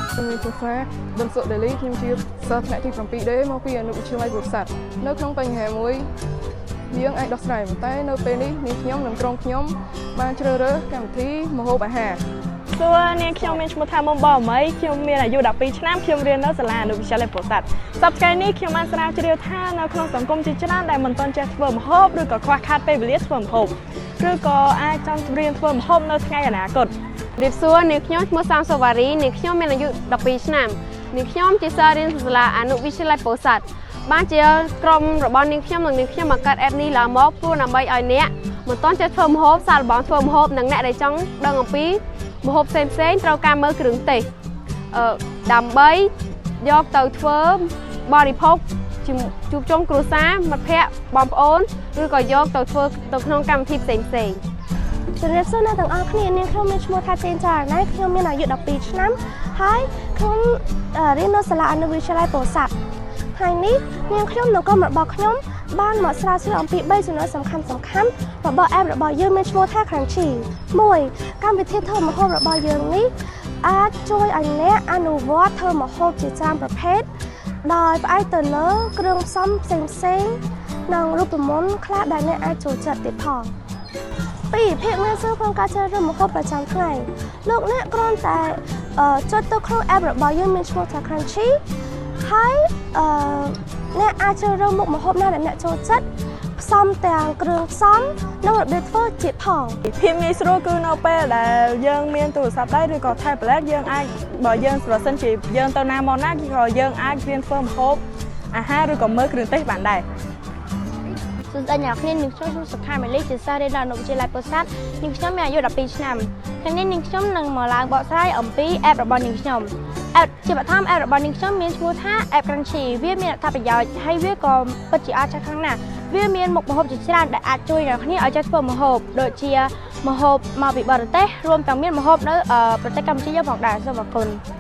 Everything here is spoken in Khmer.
ខ្ញុំមានភាសាប៊ុនសុដេលីខ្ញុំជាសិស្សថ្នាក់ទី 7D មកពីអនុវិទ្យាល័យពោធិ៍សាត់នៅក្នុងបញ្ហាមួយយើងអាចដោះស្រាយប៉ុន្តែនៅពេលនេះនាងខ្ញុំនិងក្រុមខ្ញុំបានជ្រើសរើសកម្មវិធីម្ហូបអាហារ សួរនាងខ្ញុំមានឈ្មោះថាមុំបរមីខ្ញុំមានអាយុ12ឆ្នាំខ្ញុំរៀននៅសាលាអនុវិទ្យាល័យពោធិ៍សាត់សប្តាហ៍នេះខ្ញុំបានស្រាវជ្រាវថានៅក្នុងសង្គមជាច្រើនដែលមិនទាន់ចេះធ្វើម្ហូបឬក៏ខ្វះខាតពេលវេលាធ្វើម្ហូបឬក៏អាចចង់រៀនធ្វើម្ហូបនៅថ្ងៃអនាគត រាបសួរនាងខ្ញុំឈ្មោះសាមសូវ៉ារីនាងខ្ញុំមានអាយុ12ឆ្នាំនាងខ្ញុំជាសិស្សរៀនសាលាអនុវិទ្យាល័យពោធិ៍សាត់បានជាក្រុមរបស់នាងខ្ញុំនិងនាងខ្ញុំបង្កើត app នេះឡើងមកព្រោះដើម្បីឲ្យអ្នកមិនទាន់ចេះធ្វើម្ហូបសាកល្បងធ្វើម្ហូបនិងអ្នកដែលចង់ដឹងអំពីម្ហូបផ្សេងៗត្រូវការមើលគ្រឿងទេសអឺដើម្បីយកទៅធ្វើបរិភោគជួបជុំគ្រួសារមិត្តភ័ក្តិបងប្អូនឬក៏យកទៅធ្វើទៅក្នុងកម្មវិធីផ្សេងៗ ជំរាបសួរអ្នកទាំងអស់គ្នានាងខ្ញុំមានឈ្មោះថាចេនចារណៃខ្ញុំមានអាយុ12ឆ្នាំហើយខ្ញុំរៀននៅសាលាអនុវិទ្យាល័យពោធិ៍សាត់ថ្ងៃនេះនាងខ្ញុំនិងក្រុមរបស់ខ្ញុំបានមកស្រាវជ្រាវអំពី3ចំណុចសំខាន់សំខាន់របស់ app របស់យើងមានឈ្មោះថា Crunchy 1កម្មវិធីធ្វើម្ហូបរបស់យើងនេះអាចជួយឲ្យអ្នកអនុវត្តធ្វើម្ហូបជាច្រើនប្រភេទដោយផ្អែកទៅលើគ្រឿងផ្សំផ្សេងៗនិងរូបមន្តខ្លះដែលអ្នកអាចចូលចិត្តទៀតផង 2ភាពងាយស្រួលក្នុងការជ្រើសរើសម្ហូបប្រចាំថ្ងៃលោកអ្នកគ្រាន់តែចុចទៅក្នុង app របស់យើងមានឈ្មោះថា Crunchy ហើយអឺអ្នកអាចជ្រើសរើសមុខម្ហូបណាដែលអ្នកចូលចិត្តផ្សំទាំងគ្រឿងផ្សំនិងរបៀបធ្វើជាផង ភាពងាយស្រួលគឺនៅពេលដែលយើងមានទូរស័ព្ទដៃឬក៏ tablet យើងអាចបើយើងប្រសិនជាយើងទៅណាមកណាគឺក៏យើងអាចរៀនធ្វើម្ហូបអាហារឬក៏មើលគ្រឿងទេសបានដែរ សួស្តីអ្នកនរគ្នានាងខ្ញុំឈ្មោះសុខាមេលីជាសិស្សរៀននៅអនុវិទ្យាល័យពោធិ៍សាត់នាងខ្ញុំមានអាយុ12ឆ្នាំថ្ងៃនេះនាងខ្ញុំនឹងមកឡើងបកស្រាយអំពី app របស់នាងខ្ញុំ app ជាបឋម app របស់នាងខ្ញុំមានឈ្មោះថា app Crunchy វាមានអត្ថប្រយោជន៍ហើយវាក៏ពិតជាអស្ចារ្យខ្លាំងណាស់វាមានមុខម្ហូបជាច្រើនដែលអាចជួយអ្នកគ្នាឲ្យចេះធ្វើម្ហូបដូចជាម្ហូបមកពីបរទេសរួមទាំងមានម្ហូបនៅប្រទេសកម្ពុជាយើងផងដែរសូមអរគុណ។